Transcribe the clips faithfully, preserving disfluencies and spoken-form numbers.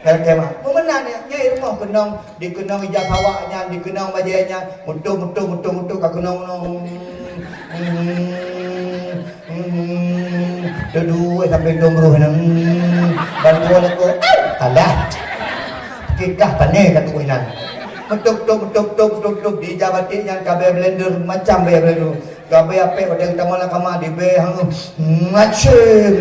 Kal kemah. Meumeunan ya, nyai rumoh keunong, dikeunong ijab hawa nyan, dikeunong bajée nyan, mutoh, mutoh, mutoh, mutoh ka keunong nong. Hmm, hmm, duduek sampai dong roh nang. Bantuan aku, alah. Kikah pané ka tuwih nang. Mutoh, mutoh, mutoh, mutoh, mutoh, mutoh, di ijab batik nyan kabeh blender, macam baya blender. Kabeh apek pada utama lah kama, di beh hang, macam.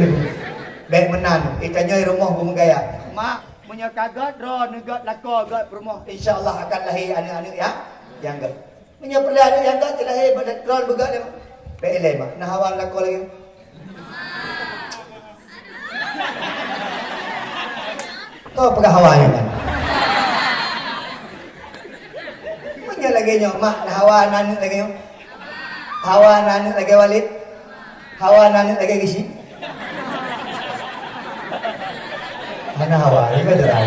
Bek meunan, itanyoe rumoh beumeugaya. Mak, Meunyoe ka gét, droeneuh gét lakoe gét peurumoh, insya Allah akan lahé aneuk-aneuk nyang, nyang gét. Meunyoe peureulée aneuk nyang gét, teulahé droeneuh beugét lé, mak. Bèk ilée, mak. Na hawa lakoe lagèe nyoe? Kau peugah hawa nyan kan? Meunyoe lagèe nyoe, mak, na hawa na aneuk lagèe nyoe? Hawa na aneuk lagèe Walid? Hawa na aneuk lagèe Geuchik? Hana hawa, ini kan terang.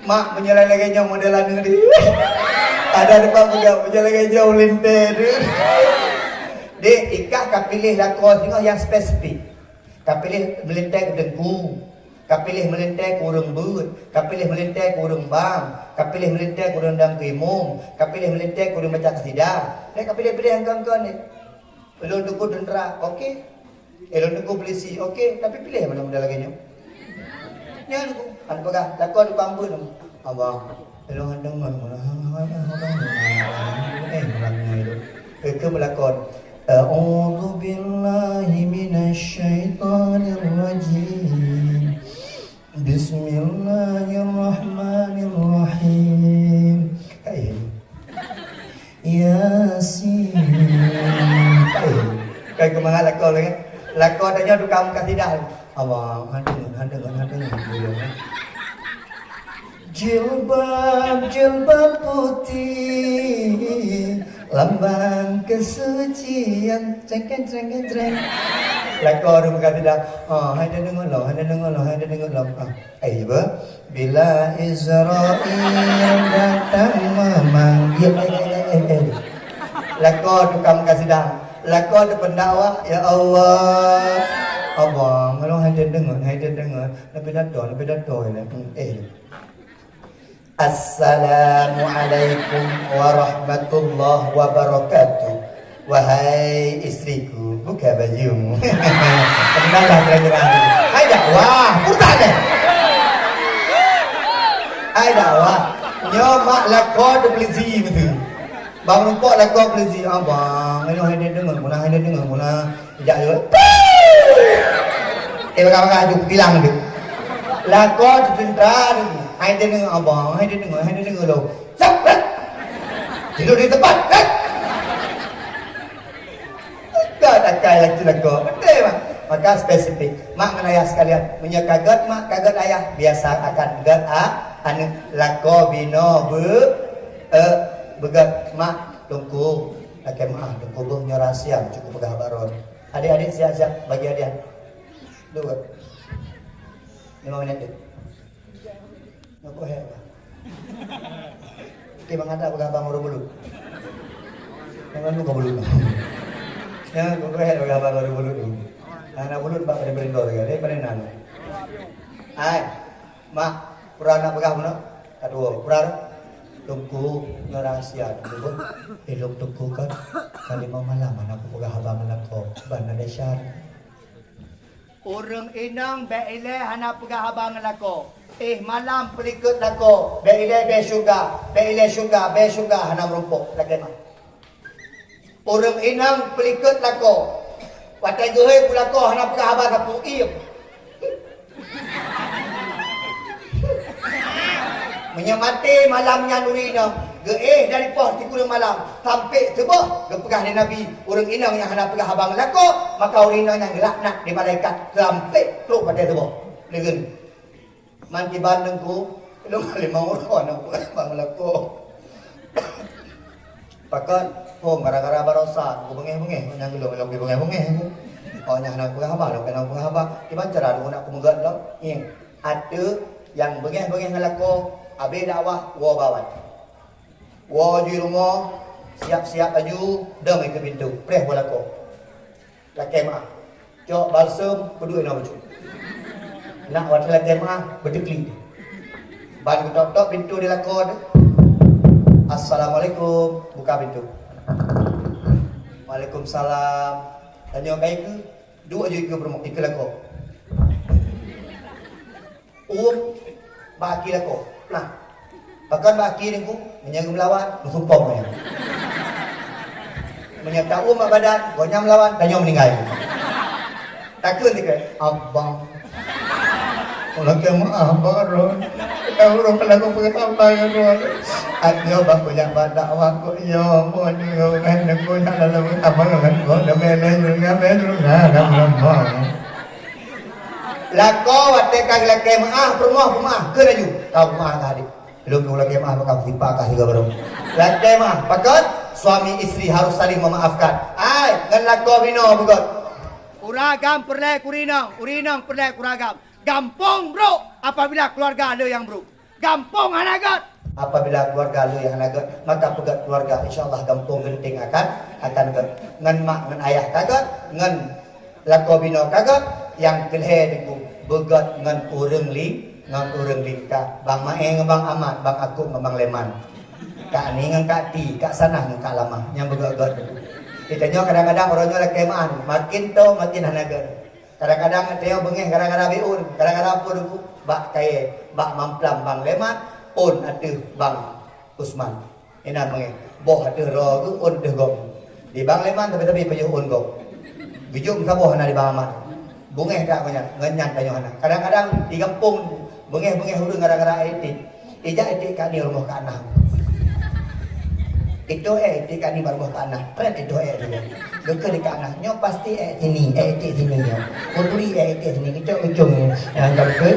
Mak, meunyoe lagèe nyoe model aneuk di. Ada tempat peugah, meunyoe lagèe nyoe meulintèe tu. Dek, ikah ka piléh lakoe singoh nyang spesifik. Ka piléh meulintèe keu teungku, ka piléh meulintèe keu ureueng beuet, ka piléh meulintèe keu ureueng bang, ka piléh meulintèe keu ureueng dang keu imum, ka piléh meulintèe keu ureueng baca kasidah. Dek ka piléh-piléh angkon-angkon dek. Ulôn teungku teuntra, oke. Eh, ulôn teungku pulisi, oke. Tapi piléh mana muda lagèe nyoe. Nyan teungku, han peugah, lakoe teungku ambeuet teungku. Abang, ulôn han deungö, eh, malam nyoe tu. Keu, keu meulakon. A'udzubillahi minasyaitonirrajim. Bismillahirrahmanirrahim. Yasin. Kaih. Kaih keumangat lakoe lagèe. Lakoe tanyoe tukang kasidah. Abang, han deungö, han deungö, han deungö. Jilbab, jilbab putih, lambang kesucian. Cengkeng, cengkeng, ceng. Lakoe ureueng kasidah. Ah, hai deungö lom, hai deungö lom, hai deungö lom. Ah, eh, ibu. Bila Israel datang memanggil, eh, eh, eh, eh, eh. Lakoe tukang kasidah, lakoe teupeundakwa, ya Allah. Abang, kalau hai deungö, hai deungö, nabi datang, nabi datang, ya. Hmm, eh. Assalamualaikum warahmatullahi wabarakatuh. Wahai istriku, buka bajumu. Kenalah terang-terang. Hai dakwah, purta deh. Hai dakwah. Nyoe mak lakoe tu polisi betul. Bang rumpok lakoe polisi, abang. Nyoe hai deungö, muna hai deungö, muna. Jak tu. Eh, baka-baka tu bilang tu. Lakoe tu teuntra tu. Hai deungö abang, hai deungö, hai deungö lo. Sap, sap. Tidur di tempat. Sap. Ka takai laju lakoe. Betul, Mak. Maka spesifik. Mak ngon ayah sekalian, meunyoe ka gét mak, ka gét ayah, biasa akan gét a-, aneuk. Lakoe binoe be-, eh, beugét mak, teungku. Lakèe meu'ah, teungku, beuh nyoe rahsia, cukup peugah bak droe. Adik-adik siap-siap bagi hadiah. Duek. Lima minit deh. Nyoe keuh hèk bah. Oke, mangat dak peugah abang ureueng bulut. Jangan lupa bulut. Nyoe keuh hèk peugah abang ureueng bulut. Nah, na bulut bak pada berendor ya, deh pada nang. Hai, mak, pura nak peugah mana? Kedua, pura. Teungku, nyoe rahsia teungku. Ilong teungku kan, ka lima malam aneuk peugah abang lakoe, ban ada syarat. Ureueng inong bèk ilèe hana peugah haba ngon lakoe. Éh malam peulikot lakoe, bèk ilèe bèe syeuruga, bèk ilèe syeuruga, bèe syeuruga hana meurumpok. Lakèe meu'ah. Ureueng inong peulikot lakoe, watèe geuhôi bak lakoe hana peugah haba sapeue, iem. Meunyoe maté malam nyan ureueng inong, geuéh dari poh sikureueng malam, sampoe suboh, geupeugah lé Nabi, ureueng inong nyang hana peugah haba ngon lakoe, maka ureueng inong nyan geulaknat lé malaikat sampoe trok watèe suboh. Leuheun. Man kiban teungku, lôn limong uroe hana peugah haba ngon lakoe. Pakon, hom gara-gara baroesa, beungèh-beungèh, nyang geulong lom beungèh-beungèh. Oh, nyang hana peugah haba, lôn keuneuk peugah haba. Kiban cara lôn nak peugah lom? Ngieng. Ateueh nyang beungèh-beungèh ngon lakoe, abéh dakwah, woe bak awai. Woe ju rumoh, siap-siap laju, dong ikeue pintoe, preh woe lakoe. Lakèe meu'ah. Cok balsem, peuduek inoe bacut. Nak watèe lakèe meu'ah, beuteuklik. Ban geutok-tok pintoe di lakoe teuh. "Assalamualaikum." Buka pintoe. "Waalaikumsalam." Tanyoe, "Ka ikeue?" Duek aju ikeue peurumoh, ikeue lakoe. Uem bak aki lakoe. Nah. Pakon bak aki Teungku, meunyoe geumeulawan, meusumpom nyan. Meunyoe ta-uem bak badan, gobnyan meulawan, tanyoe meuninggai. Takheun dikeue, "Abang." Lakèe meu'ah, Abang Ron. Ka ureueng ka lalu peugah sabai ngon Ron. Ayo, Bang, kujak bak dakwah kok, yo, mo nyoe, kan, Teungku, nyak lalu sabai ngon Ron, dah beleng, dah beleng, dah beleng, dah beleng. Lakoe watèe ka geulakèe meu'ah, peurumoh peumeu'ah, kheun laju. Ka peumeu'ah ka, adik. Lôn keu lakèe meu'ah, maka meusipa ka sigoe barô. Lakèe meu'ah, pakon? Suami istri harus saling memaafkan. Ai, ngon lakoe binoe beugöt. Ureueng agam peureulèe keu ureueng inong, ureueng inong peureulèe keu ureueng agam. Gampông brôk apabila keuluwarga le nyang brôk. Gampông hana göt. Apabila keuluwarga le nyang hana göt, maka peugöt keuluwarga, insya Allah gampông geunteng akan, akan göt. Ngon mak ngon ayah ka göt, ngon lakoe binoe ka göt, nyang keu lhèe Teungku beugöt ngon ureueng li-, ngon ureueng lingka. Bang Maé ngon Bang Amat, Bang Akung ngon Bang Leman. Kak Ni ngon Kak Ti, Kak Sanah ngon Kak Lamah, nyang beugöt-göt. Geutanyoe kadang-kadang uroe nyoe lakèe meu'ah, makin tô makin hana göt. Kadang-kadang tanyoe beungèh gara-gara B O, gara-gara peue Teungku? Bak kayèe, bak mamplam Bang Leman, ôn ateueh Bang Usman. Inan beungèh, boh ateueh droe geuh, ôn ateueh gob. Di Bang Leman sabe-sabe pajoh ôn gob. Geujok meusaboh hana di Bang Amat. Beungèh that ngon nyan, ngon nyan tanyoe hana. Kadang-kadang di gampông beungèh-beungèh ureueng gara-gara ék tiek. Ijak ék tiek Kak Ni rumoh Kak Nah. Itu ék tiek Kak Ni bak rumoh Kak Nah. Trép itu ék tiek. Geukheun di Kak Nah, nyoe pasti ék sini, ék tiek sini nyoe. Kuturi ék tiek sini, keucok ujong nyoe. Nyang ka beutôi,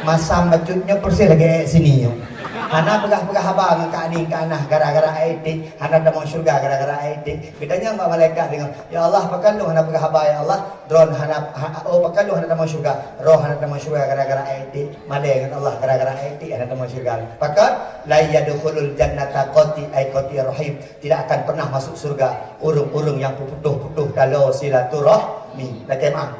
masam bacut nyoe persis lagèe ék sini nyoe. Hana peugah-peugah haba ngon Kak Ni, Kak Nah gara-gara ék tiek. Hana tamong syeuruga gara-gara ék tiek. Geutanyong bak malaikat deungon, "Ya Allah, pakon lôn hana peugah haba, ya Allah? Droen hana, ha, oh, pakon lôn hana tamong syeuruga? Droen hana tamong syeuruga gara-gara ék tiek. Malèe ngon Allah gara-gara ék tiek hana tamong syeuruga." Pakon? "La yadkhulul jannata qati', ai qati' rahim." Tidak akan pernah masuk syeuruga ureueng-ureueng nyang peuputôh-putôh taloe silaturahmi. Lakèe meu'ah.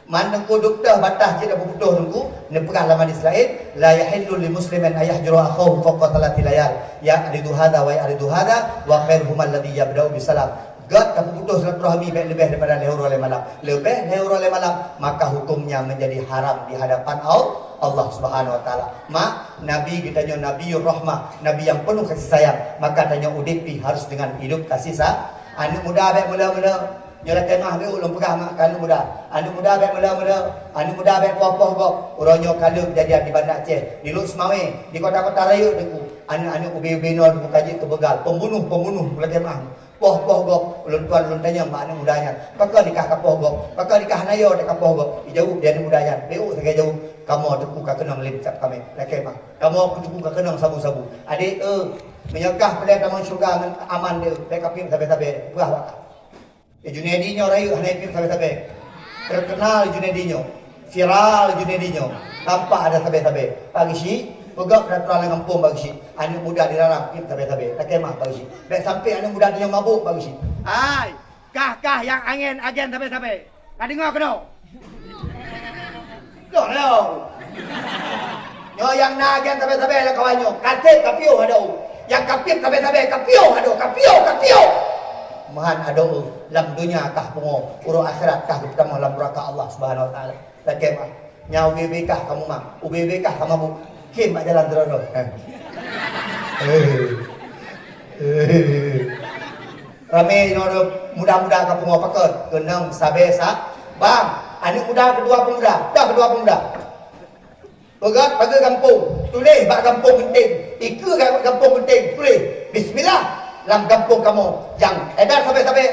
Man Teungku duek teuh bataih jeuet tapeuputôh Teungku, neupeugah lam hadis laén, "La yahillu li muslimin an yahjura akhahu fawqa tsalatsi layal, ya'ridu hadza wa ya'ridu hadza, wa khairuhuma alladzi yabda'u bis salam." Göt tapeuputôh silaturahmi bèk leubeh daripada lhèe uroe lhèe malam. Leubeh lhèe uroe lhèe malam, maka hukumnya menjadi haram di hadapan Al-, Allah Subhanahu wa Taala. Mak, Nabi geutanyoe Nabiur Rahmah, Nabi nyang penuh kasih sayang, maka tanyoe udép pih harus dengan hidup kasih sa-, aneuk muda bèk meulé-meulé. Nyoe lakèe meu'ah beuh lôn peugah mak keu aneuk muda. Aneuk muda bèk meulé-meulé, aneuk muda bèk poh-poh gob. Uroe nyoe ka lheueh keujadian di Banda Aceh, di Lhokseumawe, di kota-kota rayeuk Teungku. Aneuk-aneuk ubé-ubé nyoe Teungku ka jeuet keu beugal, pembunuh-pembunuh lakèe meu'ah. Poh-poh gob, ulôn tuan lôn tanyong bak aneuk muda nyan, "Pakon nikah ka poh gob? Pakon nikah hana yo ka poh gob?" Ijaweueb di aneuk muda nyan, beuh sagai jaweueb, "Kamoe Teungku ka keunong lem cap kaméng, lakèe meu'ah. Kamoe Teungku ka keunong sabu-sabu." Adék, eh, meunyoe kah peureulèe tamong syeuruga ngon aman deuh, bèk ka piep sabe-sabe, peugah bak kah. Eh, Junaidi nyoe rayeuk hana ipiep sabe-sabe. Terkenal Junaidi nyoe. Viral Junaidi nyoe. Tampak ada sabe-sabe. Pak Geuchik, peugah peraturan lam gampông Pak Geuchik. Aneuk muda dilarang piep sabe-sabe. Lakèe meu'ah Pak Geuchik. Bèk sampai aneuk muda tanyoe mabök Pak Geuchik. Hai, kah-kah nyang angén agen sabe-sabe. Ka deungö keunoe? Loh, loh. Nyoe nyang na agen sabe-sabe lam kawan nyoe. Ka sép ka piôh adoe. Nyang ka piep sabe-sabe, ka piôh adoe, ka piôh, ka piôh. Meuhan adoe lam donya kah pungo, uroe akhirat kah geupeutamong lam neuraka Allah Subhanahu wa Taala. Lakèe meu'ah. Nyang ubé-ubé kah ka mumat, ubé-ubé kah ka mabök. Khém bak jalan droe-droe. Eh. Eh. Eh. Ramé inoe muda-muda ka pungo pakon, keunong sabe sa-, bang, aneuk muda keudua peumuda, dah keudua peumuda. Peugah pageue gampông, tuléh bak gampông geunteng, ikeue bak gampông geunteng, tuléh, "Bismillah lam gampông kamoe nyang édan sabe-sabe."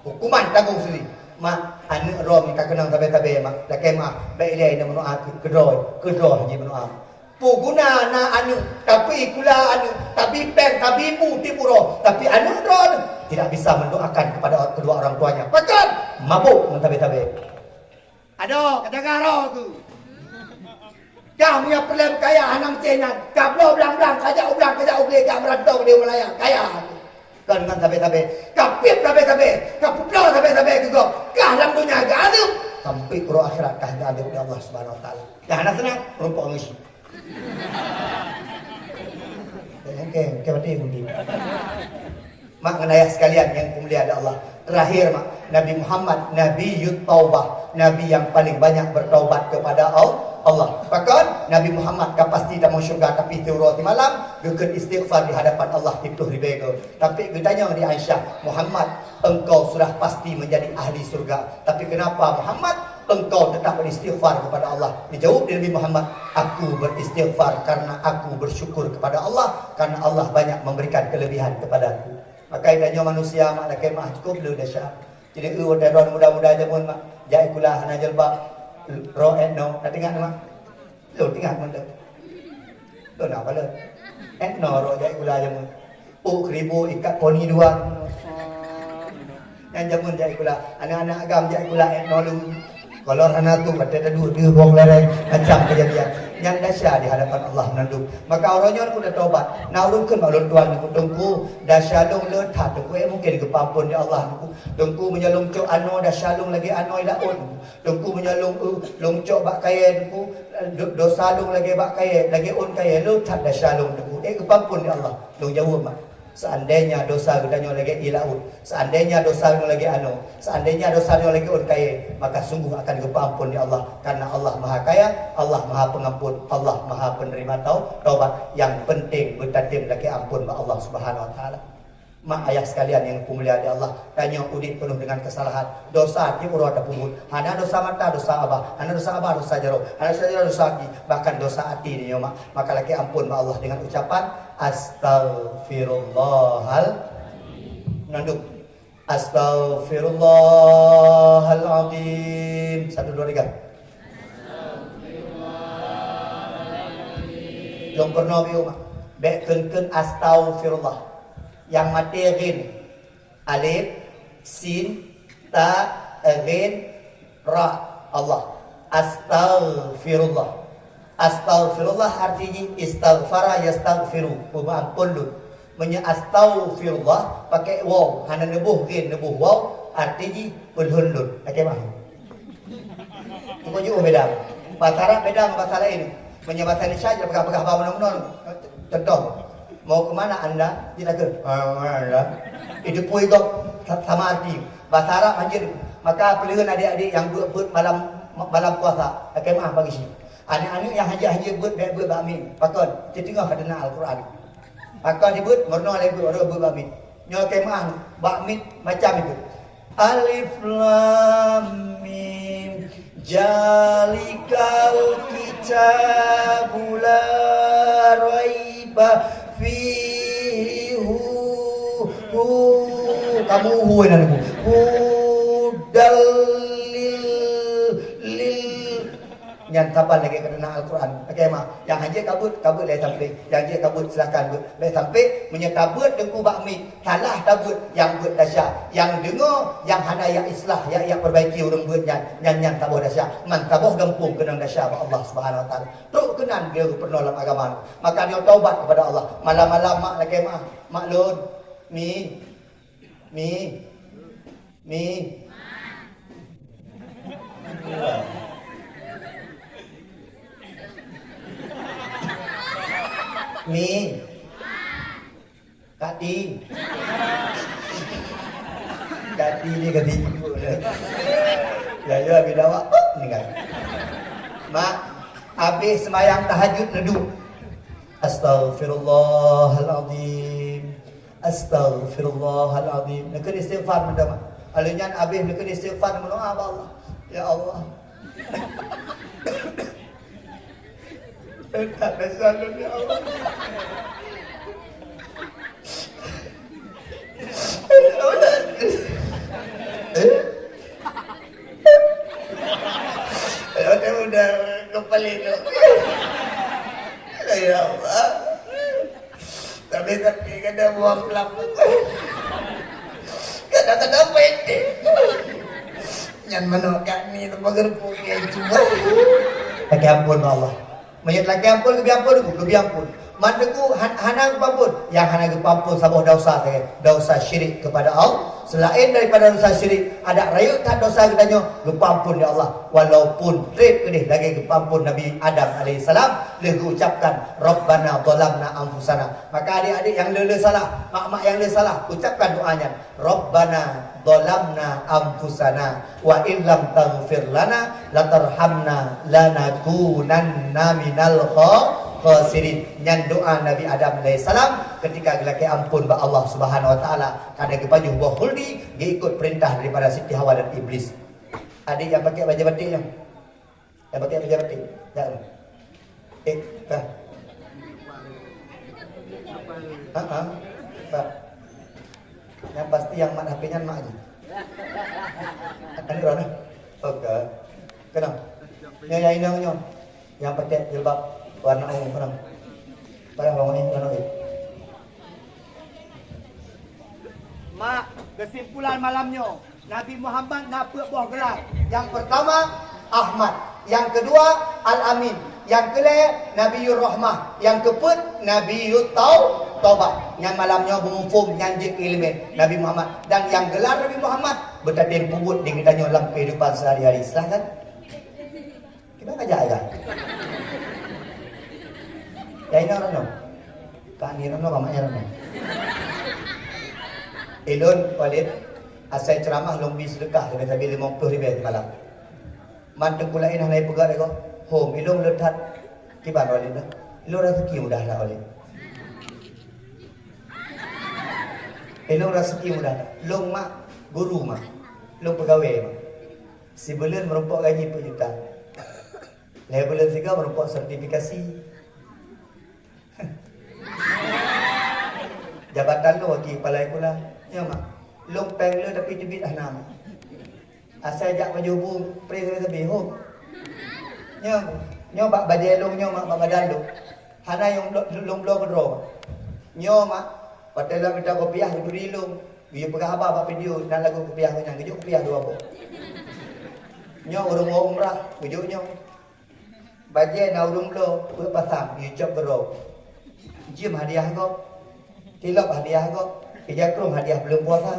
Hukuman tanggong sendiri. Mak, aneuk droe mita keunong sabe-sabe, mak. Lakèe meu'ah, bèk ilèe inong meunoe keudroe, keudroe jih meunoe. Peue guna na aneuk, tapi kula aneuk, tapi péng, tapi bu tiep uroe, tapi aneuk droeneuh tidak bisa mendoakan kepada kedua orang tuanya. Pakon? Mabök ngon sabe-sabe. Adoe, ka jaga droe keuh. Kah meunyoe peureulèe kaya hana meucéh nyan, ka bloe blang-blang, ka jak u blang, ka jak u glé, ka meurantô di Malaya, kaya. Kon ngon sabe-sabe, ka piep sabe-sabe, ka peubloe sabe-sabe keu gob, kah lam donya geuazeub. Sampai uroe akhirat ka geuadab lé Allah Subhanahu Wa Taala. Nyang hana seunang, rupok ngon si. Oke, oke, berarti mungkin. Mak ngon ayah sekalian nyang dimuliakan Allah. Terakhir, mak, Nabi Muhammad, Nabi Taubah, Nabi yang paling banyak bertaubat kepada Al-, Allah. Pakon Nabi Muhammad ka pasti tamong syurga, tapi tiep uroe tiep malam geukheun istighfar di hadapan Allah siplôh ribèe goe. Tapi geutanyong di Aisyah, "Muhammad, engkau sudah pasti menjadi ahli surga. Tapi kenapa, Muhammad, engkau tetap beristighfar kepada Allah?" Dijawab di Nabi Muhammad, "Aku beristighfar karena aku bersyukur kepada Allah, karena Allah banyak memberikan kelebihan kepadaku." Maka tanyoe manusia, mak, lakèe meu'ah, cukup le desya. Jadi, eu, watèe droen muda-muda jameun, mak, jak sikula hana jilbab, rok ètno, na teuingat, mak? Lôn teuingat mantong. Lôn na kalon. Ètno rok jak sikula jameun. Ôk keuribu ikat poni dua. Nyan jameun jak sikula. Aneuk-aneuk agam jak sikula ètno lôn. Kolor hana tu, watèe taduek deuh boh kelereng, macam keujadian. Nyan desya di hadapan Allah meunandum. Maka uroe nyoe keuneuk taubat. Na ureueng kheun bak lôn tuan, Teungku, desya lôn le that, Teungku, eh, mungken geupeuampon lé Allah, Teungku. Teungku, meunyoe lôn cok anoe, desya lôn lagèe anoe laôt. Teungku, meunyoe lôn, eu, lôn cok bak kayèe, Teungku, do-, dosa lôn lagèe bak kayèe, lagèe ôn kayèe, le that desya lôn, Teungku. Eh, geupeuampon lé Allah. Lôn jaweueb, mak, "Seandainya dosa geutanyoe lagèe ié laôt, seandainya dosa nyoe lagèe anoe, seandainya dosa nyoe lagèe ôn kayèe, maka sungguh akan geupeuampon lé Allah, karena Allah Maha Kaya, Allah Maha Pengampun, Allah Maha Penerima tau-, taubat." Nyang penting beutatem lakèe ampon bak Allah Subhanahu Wa Taala. Mak ayah sekalian nyang dimuliakan Allah, tanyoe udép peunoh deungon keusalahan. Dosa tiep uroe tapeubuet. Hana dosa mata, dosa babah. Hana dosa babah, dosa jaroe. Hana dosa jaroe, dosa gaki. Bahkan dosa até nyoe, mak. Maka lakèe ampon bak Allah deungon ucapan, "Astaghfirullahal-," nandum. "Astaghfirullahal-azim." Satu, dua, tiga. Lôn peurunoe bak mak. Bèk kheun-kheun astaghfirullah. Nyang maté ghin. Alif, sin, ta, ghin, ra. Allah. Astaghfirullah. Astaghfirullah arti jih istaghfara yastaghfiru, peumeuampon lôn. Meunyoe astaghfirullah pakai waw, hana neuboh ghin, neuboh waw, arti jih peulhon lôn. Lakèe meu'ah. Cukup jauh beda. Bahasa Arab beda ngon bahasa laén. Meunyoe bahasa Indonesia, dia peugah-peugah ba meunoe-meunoe. Contoh, "Mau ke mana anda?" Dia kata, "Ah, mana anda?" Itu pun itu sa-, sama arti. Bahasa Arab hanjeuet. Maka peuleuheuen adik-adik nyang beuet-beuet malam, malam puasa. Lakèe meu'ah bagi si. Aneuk-aneuk nyang hanjeuet-hanjeuet beuet, bèk beuet bak miet. Pakon? Teuteungoh ka teunak Al-Quran. Pakon jibeuet? Meurunoe lé beuet, baru beuet bak miet. Nyoe lakèe meu'ah bak miet macam itu. Alif Lam Mim. Zalikal kitabu la raiba fihi hu-, hu-, kamu hu, hudal lil, lil, Nyan saban lagèe ka teunak Al-Quran. Lakèe meu'ah, nyang hanjeuet ka beuet, ka beuet lé sampé. Nyang hanjeuet ka beuet, silakan beuet. Lé sampé, meunyoe tabeuet teungku bak miet, salah tabeuet, nyang beuet desya. Nyang deungoe, nyang hana jak islah, jak, jak peurbaiki ureueng beuet nyan, nyan, nyan saboh desya. Man saboh gampông keunong desya bak Allah Subhanahu Wa Taala. Trok keunan geupeurunoe lam agama. Maka nyoe taubat kepada Allah. Malam-malam mak lakèe meu'ah, mak lôn, mi, mi, Mi. Mi. Kati. Kati ni kati. Ya, ya, bila awak, oh, ni kan. Mak, habis sembahyang tahajud, neuduk. Astaghfirullahalazim. Astaghfirullahalazim. Neukheun istighfar mantong. Lheuh nyan abéh neukheun istighfar, meudoa bak Allah. Ya Allah. Minta dasar lôn, ya Allah. Ya Allah, udah kepala tu. Ya Allah. Tapi, tapi kadang buang pelang. Kadang-kadang pendek. Nyan manok kak ni tempat gerpuk dia cuma. Lakèe ampôn bak Allah. Meunyoe lakèe ampôn, geubri ampôn, geubri ampôn. Mat Teungku han-, hana geupeuampon. Nyang hana geupeuampon saboh desya sagai, desya syirik kepada Allah. Selain daripada desya syirik, adak rayeuk that desya geutanyoe geupeuampon lé Allah. Walaupun treb keudeh lagée geupeuampon Nabi Adam alaihissalam, lheueh geuucapkan, "Rabbana zalamna anfusana." Maka adik-adik nyang le-le salah, mak-mak nyang le salah, ucapkan doa nyan. Rabbana zalamna anfusana wa illam taghfir lana latarhamna lanakunanna minal kha-, khasirin. Nyan doa Nabi Adam alaihissalam ketika geulakée ampon bak Allah Subhanahu wa Taala, karena geupajoh boh khuldi, geuikot perintah daripada Siti Hawa dan Iblis. Adik nyang pakai bajée batik nyoe. Nyang pakai bajée batik. Ya. Eh, bah. Ha ah. Bah. Nyang pasti nyang mat H P nyan mak jih. Anu roh nah. Oke. Kenapa? Nyang nyang inong nyoe. Nyang pakai jilbab warna ungu kenapa? Payah bang ni kenapa? Mak, kesimpulan malam nyoe. Nabi Muhammad na peuet boh gelar. Nyang peurtama, Ahmad. Nyang keudua, Al-Amin. Nyang keulhèe, Nabiyur Rahmah. Nyang keupeuet, Nabiyut Tau-, Taubah. Nyang malam nyoe beumuphom nyan jeuet keu iéleumé Nabi Muhammad. Dan nyang gelar Nabi Muhammad beutatém peubuet di geutanyoe lam keuhidupan seuhari-hari. Silahkan. Kiban aja ya. Ya ini orang no. Kak ni orang no, mama orang no. Ilôn Walid, asai ceramah lôn bi sedekah sabe-sabe limong ploh ribèe simalam. Man teungku laén hana ipeugah lé gob. Hom, ilôn le that. Kiban Walid dah. Ilôn raseuki mudah dah Walid. Ilôn raseuki mudah dah. Lôn mak guru mak. Lôn peugawée mak. Sibuleuen meurumpok gaji peuet juta. Lhèe buleuen sigoe meurumpok sertifikasi. Jabatan lôn wakil kepala sekolah. Nyoe mak. Lôn péng le tapi teubiet hana mak. Asai jak pajoh bu, pré sabe-sabe hom. Nyoe, nyoe bak bajèe lôn nyoe mak, bak badan lôn. Hana nyang lôn bloe keudroe. Nyoe mak, watèe lôn mita kupiah geuturi lôn. Geuyue peugah haba bak video, na lagu kupiah geuh nyan, geujok kupiah dua boh. Nyoe ureueng woe umrah, geujok nyoe. Bajèe na ureueng bloe, peuet pasang, geuyue cop keudroe. Jeuem hadiah gob. Tilop hadiah gob. Ija krueng hadiah buleuen puasa.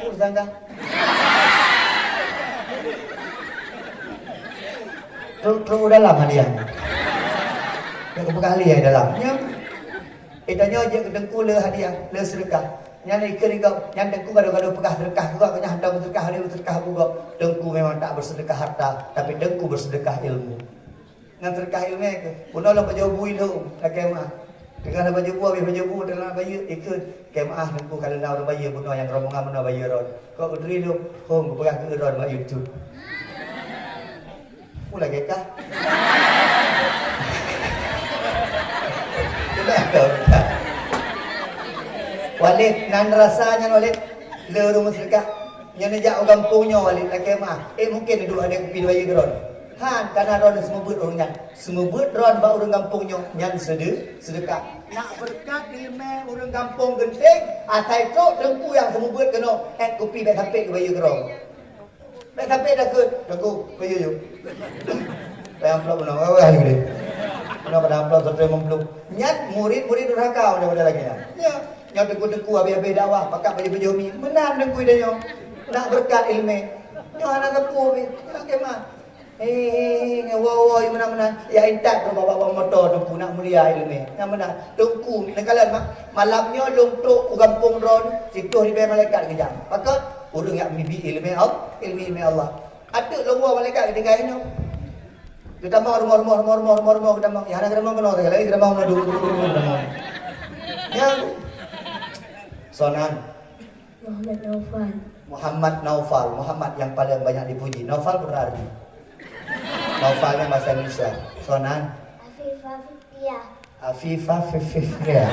Urusan kah? Trok-trok u dalam hadiah. Nyang geupeugah lé dalam. Nyan. Eh, tanyoe jeuet keu teungku le hadiah, le seudeukah. Nyan ikeu rigop, nyan teungku gado-gado peugah seudeukah keu gob, nyan hantom seudeukah, hana seudeukah keu gob. Teungku memang tak bersedekah harta, tapi teungku bersedekah ilmu. Ngon seudeukah ilmu keuh, bunoe lôn pajoh bu ilôn, lakèe meu'ah. Teungoh lôn pajoh bu, habéh pajoh bu, teungoh lôn bayeue, ikeu, kèe meu'ah teungku, ka lôn na ureueng bayeue bunoe nyang rombongan bunoe bayeue rot. Kok geuturi lôn, hom geupeugah keu rot bak YouTube. Peue lagèe kah? Walid, nan rasa nyan Walid, le ureueng meuseudeukah. Nyan neujak u gampông nyoe Walid, lakèe meu'ah. Eh, mungken duek adèe kupi dua ie keudroe. Han, kana droeneuh seumeubeuet ureueng nyan. Seumeubeuet droeneuh bak ureueng gampông nyoe, nyan seude-, seudeukah. Nak beureukat ileumèe ureueng gampông geunteng, asai trok teungku nyang seumeubeuet keunoe, èt kupi bèk sampé keu bayeue keudroe. Bèk sampé takheun, teungku, keu yue yue. Bèk amplop bunoe, wah, wah, yue deh. Bunoe pada amplop seratus lima puluh. Nyan murit-murit durhaka udah-udah lagèe nyan. Nyan, nyan teungku-teungku habéh-habéh dakwah, pakat baju-baju mi. Meunan teungku ida nyoe. Nak beureukat ileumèe. Nyoe hana teupeu pih. Nyoe kemah. Hei, hei, hei, nyoe woe, woe, meunan-meunan. Ya intat droe bak-bak moto teungku nak mulia ileumèe. Nyan meunan. Teungku, neukalon ma-, malam nyoe lôn trok u gampông droeneuh, siploh ribèe malaikat geujak. Pakon? Ureueng nyang mibi ileumèe Al-, ileumèe, ileumèe Allah. Ateueh lôn woe malaikat geutinggai inoe. Geutamong rumoh, rumoh, rumoh, rumoh, rumoh, rumoh geutamong. Nyang hana geutamong keunoe sagai, lagèe geutamong na dua, dua, dua, dua geutamong. Nyan. Soe nan? Muhammad Naufal. Muhammad Naufal, Muhammad yang paling banyak dipuji. Naufal peue arti? Naufal nyan bahasa Indonesia. Soe nan? Afifah Fitria. Afifah Fififria.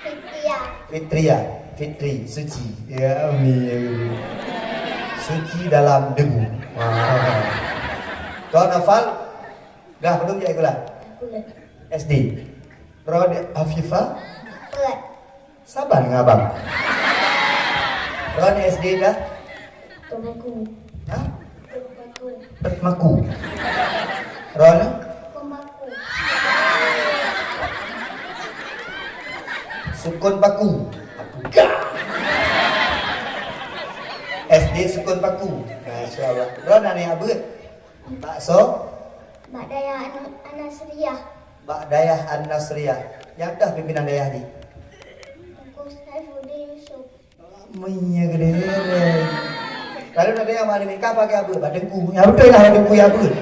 Fitria. Fitria. Fitri. Suci. Ya, amin. Suci dalam debu. Wah. Kau Naufal? Dah padum jak sikula? Buleuen. S D. Droeneuh Afifah? Buleuen. Saban ngon abang. Droeneuh S D dah? Teungku. Hah? Teungku. Teungku. Droeneuh? Sukon Paku. Gah! S D Sukon Paku. Masya Allah. Droeneuh na nyang beuet? Bakso? Bak Dayah An-, An-Nasriyah. Bak Dayah An-Nasriyah. Nyang toh pimpinan dayah jih? Teungku Saifuddin Yusuf. Meunyo geude. Lalu na dayah mana ni? Ka pakai abeuet? Bak Teungku. Ya beutôi lah, Teungku ya abeuet.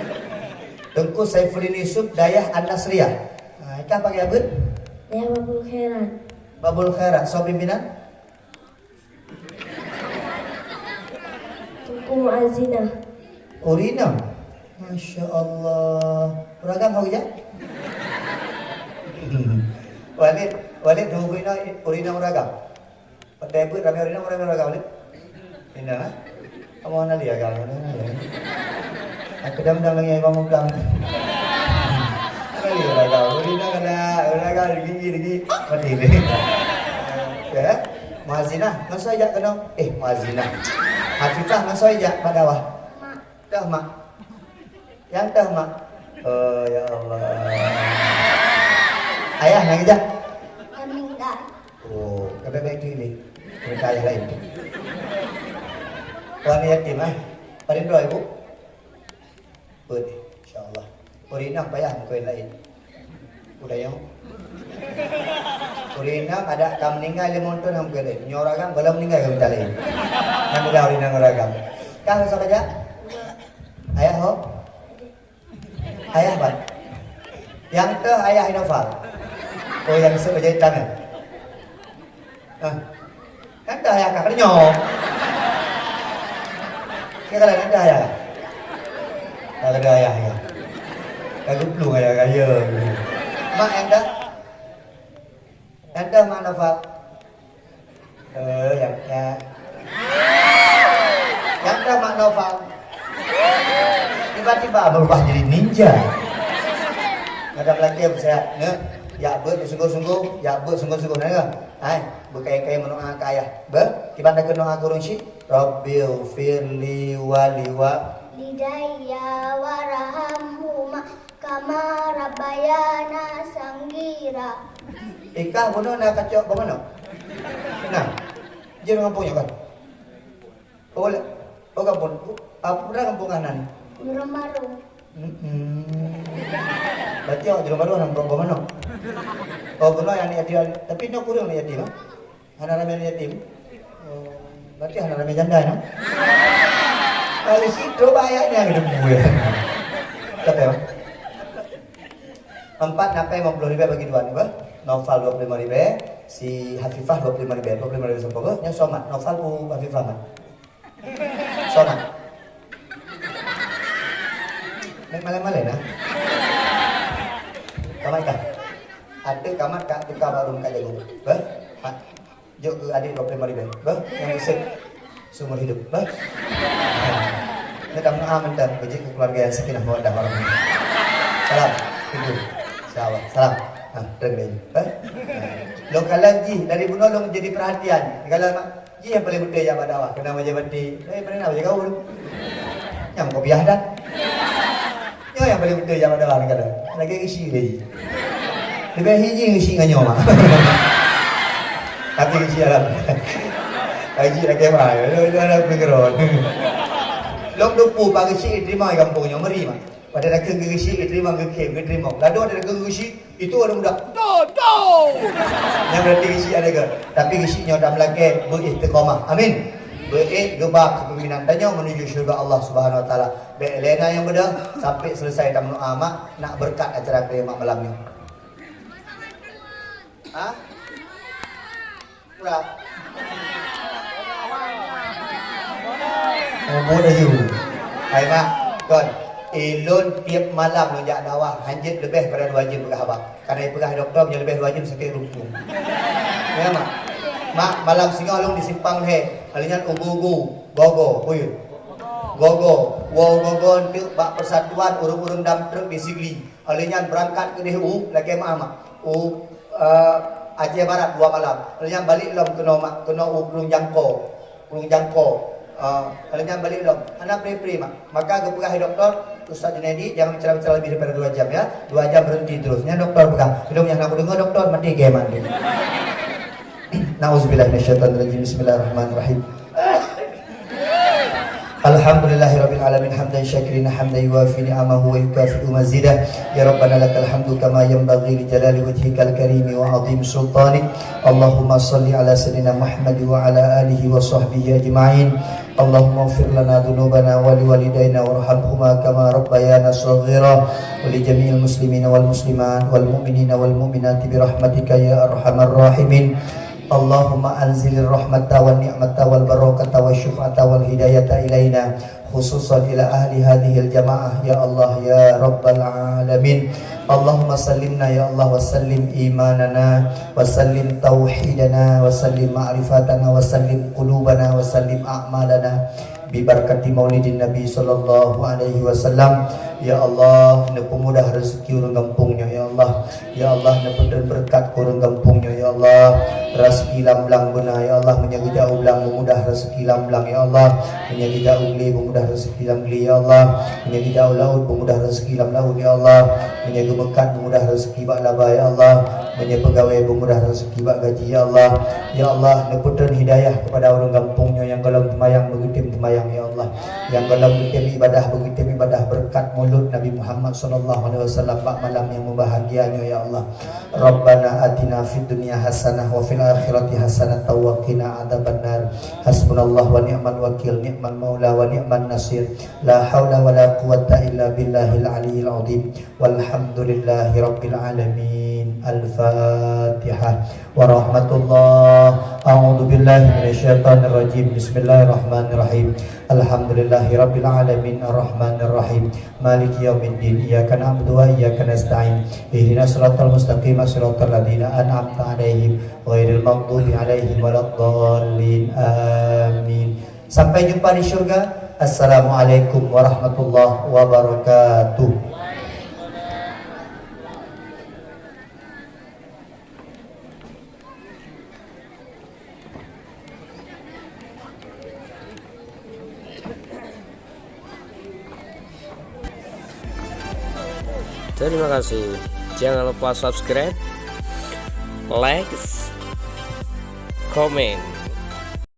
Teungku Saifuddin Yusuf, Dayah An-Nasriyah. Ha, ka pakai abeuet? Dayah Babul Khairat. Babul Khairat. Soe pimpinan? Teungku Muazinah. Ureueng inong? Masya Allah. Ureueng agam ho geujak? Walid, Walid, dua ureueng inong, ureueng inong ureueng agam? Watèe beuet ramè ureueng inong, ramè ureueng agam, Walid? Inong, eh? Kamoe hana lé agam, hana lé. Aku dam-dam lagèe Imam Mukam. Hana lé ureueng agam. Ureueng inong ada, ureueng agam lagi, lagi. Mati deh. Ya. Muazinah, ngon soe jak keunoe? Eh, Muazinah. Hafifah, ngon soe jak bak Dawah? Mak. Toh, Mak. Nyang toh, Mak. Oh, ya Allah. Ayah nyang jak? Nyang meuninggai. Oh, ka bèk-bèk keuneuk. Keuneuk ayah laén. Keuneuk yatim, eh. Paling droe, Bu? Beuet, insya Allah. Ureueng inong payah meukeuen laén. Udah nyoe. Ureueng inong adak ka meuninggai limong thon han meukeuen laén. Nyoe ureueng agam gohlom meuninggai ka mita laén. Nyang muda ureueng inong ureueng agam. Kah rasa baca? Ayah ho? Ayah ban. Nyang teuh ayah Inofal. Oh, nyang seubeujeuet tangan. Ah. Kan dah ayah ka keureunyong. Kira kan dah ayah. Ka ada ayah ya. Ka geuplueng ayah kaya. Mak nyang dah? Nyang dah Mak Nafal? Eh, nyang, nyang. Nyang dah Mak Nafal? Tiba-tiba berubah jadi ninja. Ada lelaki yang saya, ne, ya buat sungguh-sungguh, ya buat sungguh-sungguh, nah, kan? Hai, beukai-kai meudoa keu ayah. Beh, kiban takheun doa keu ureueng syiek? Rabbighfirli wa liwa- Lidayya warhamhuma kama rabbayana saghira. Ikah bunoe na kacok bak manok? Nah, jeuet gampông nyoe kan? Oh, le-, oh, gampông. Apa gampông kah nan? Jurong Baru. Mm-mm. Berarti awak Jurong Baru hana meurumpok manok. Oh, bunoe aneuk yatim, tapi nyoe kureueng aneuk yatim, ah? Hana ramé aneuk yatim? Oh, berarti hana ramé janda, no? Kali situ bayaknya gitu gue. Kata, Bang. Empat sampai lima puluh ribu bagi dua ni, bah. Nofal dua puluh lima ribu, si Hafifah dua puluh lima ribu, dua puluh lima ribu sapo, bah. Nyang somat, Nofal ku Hafifah, mah. Somat. Main malai-malai nah. Kamat kah? Ada kamat kak tukar baru kak jago. Bah? Ha. Jok ke adik dua puluh lima ribu. Bah? Yang besar. Seumur hidup. Bah? Kita mendoa minta bejik ke keluarga yang sakinah mawaddah warahmah. Salam. Tunggu. Salam. Salam. Ha, terima kasih. Bah? Ha. Lo kalau ji dari bunoe lo jadi perhatian. Kalau mak Jih nyang paleng beutôi jak bak dakwah, keunan bajèe batik. Eh, paleng na bajèe gaul. Nyang kopiah that. Nyoe nyang paleng beutôi jak bak dakwah nyan kadang. Lagèe geusyik lé jih. Leubeh hi jih geusyik ngon nyoe, mak. Tapi geusyik alam. Geusyik lagèe ma, lôn, lôn, lôn, lôn. Lôn dupu bak geusyik teurimong gampông nyoe, meuri, mak. Watèe takheun keu geusyik, geuteurimong, geukhém, geuteurimong. Ladôm watèe takheun keu geusyik, itu ureueng muda. Do, do! Nyan berarti geusyik ada ke? Tapi geusyik nyoe dah meulakèe beu-istiqamah. Amin. Beu-ék geuba kepemimpinan tanyoe menuju syurga Allah Subhanahu Wa Taala. Bèk lé na nyang beudôh sampai selesai tameudoa mak nak berkat acara keu mak malam nyoe. Ha? Pura. Mubuet laju. Hai mak, kon. Ilôn tiep malam lôn jak dakwah, hanjeuet leubeh pada dua jeuem peugah haba. Karena ipeugah dokto, meunyoe leubeh dua jeuem sakét lumpuh. Ya, mak. Mak, malam singoh lôn di Simpang Lhèe. Kali nyan ugu-ugu, gogo, buyut. Gogo, woe gogo enteuk bak persatuan ureueng-ureueng dam truk di Sigli. Lheueh nyan beurangkat keudeh u, lakèe meu'ah mak, u, eh, Aceh Barat dua malam. Lheueh nyan balek lom keunoe mak, keunoe u Krueng Jangko. Krueng Jangko. Eh, lheueh nyan balek lom. Hana pri-pri mak. Maka geupeugah lé dokto, "Ustaz Junaidi, jangan bicara-bicara lebih daripada dua jam, ya. Dua jam berhenti terus." Nyan dokto peugah. Lôn nyang hana kudeungoe dokto, maté gèe mandum. Na'udzubillahi minasyaitonirrajim. Bismillahirrahmanirrahim. Alhamdulillahirabbil alamin, hamdan syakirin, hamdan yuwafi ni'amahu wa yukafi'u mazidah. Ya Rabbana lakal hamdu kama yanbaghi li jalali wajhikal karimi wa azim sultanik. Allahumma shalli ala sayyidina Muhammad wa ala alihi wa sahbihi ajma'in. Allahumma ighfir lana dzunubana wa liwalidaina warhamhuma kama rabbayana shaghira, wa li jami'il muslimina wal muslimat wal mu'minina wal mu'minati bi rahmatika ya arhamar rahimin. Allahumma anzilir rahmata wan ni'mata wal barakata wasyafa'ata wal hidayata ilaina, khususan ila ahli hadhil jamaah, ya Allah, ya Rabbal alamin. Allahumma sallimna, ya Allah, wa sallim imanana, wa sallim tauhidana, wa sallim ma'rifatana, wa sallim qulubana, wa sallim a'malana. Bi barakati maulidin Nabi sallallahu alaihi wasallam. Ya Allah, neupeumudah rezeki ureuëng gampông nyoe, ya Allah. Ya Allah, neupeutrön beureukat keu ureuëng gampông nyoe, ya Allah. Rezeki lam blang beuna, ya Allah. Meunyoe geujak u blang, beumudah rezeki lam blang, ya Allah. Meunyoe geujak u glé, beumudah rezeki lam glé, ya Allah. Meunyoe geujak u laôt, beumudah rezeki lam laôt, ya Allah. Meunyoe geumeukat, beumudah rezeki bak laba, ya Allah. Meunyoe peugawée, beumudah rezeki bak gaji, ya Allah. Ya Allah, neupeutrön hidayah keupada ureuëng gampông nyoe nyang gohlom teumayang, beugeutem teumayang, ya Allah. Nyang gohlom geutem ibadah, beugeutem ibadah beureukat mulod Nabi Muhammad sallallahu alaihi wasallam bak malam nyang mubahgia nyoe, ya Allah. Rabbana atina fid dunya hasanah wa fil akhirati hasanah wa qina adzabannar. Hasbunallah wa ni'mal wakil, ni'mal maula wa ni'man nasir. La haula wa la quwwata illa billahil aliyyil azim. Walhamdulillahi rabbil alamin. Al-Fatihah. Warahmatullah. A'udzu billahi minasyaitonir rajim. Bismillahirrahmanirrahim. Alhamdulillahi rabbil alamin. Arrahmanirrahim. Maliki yaumiddin. Iyyaka na'budu wa iyyaka nasta'in. Ihdinas siratal mustaqim, siratal ladzina an'amta 'alaihim, ghairil maghdubi 'alaihim waladdallin. Amin. Sampai jumpa di syurga. Assalamualaikum warahmatullahi wabarakatuh. Terima kasih. Jangan lupa subscribe, like, komen.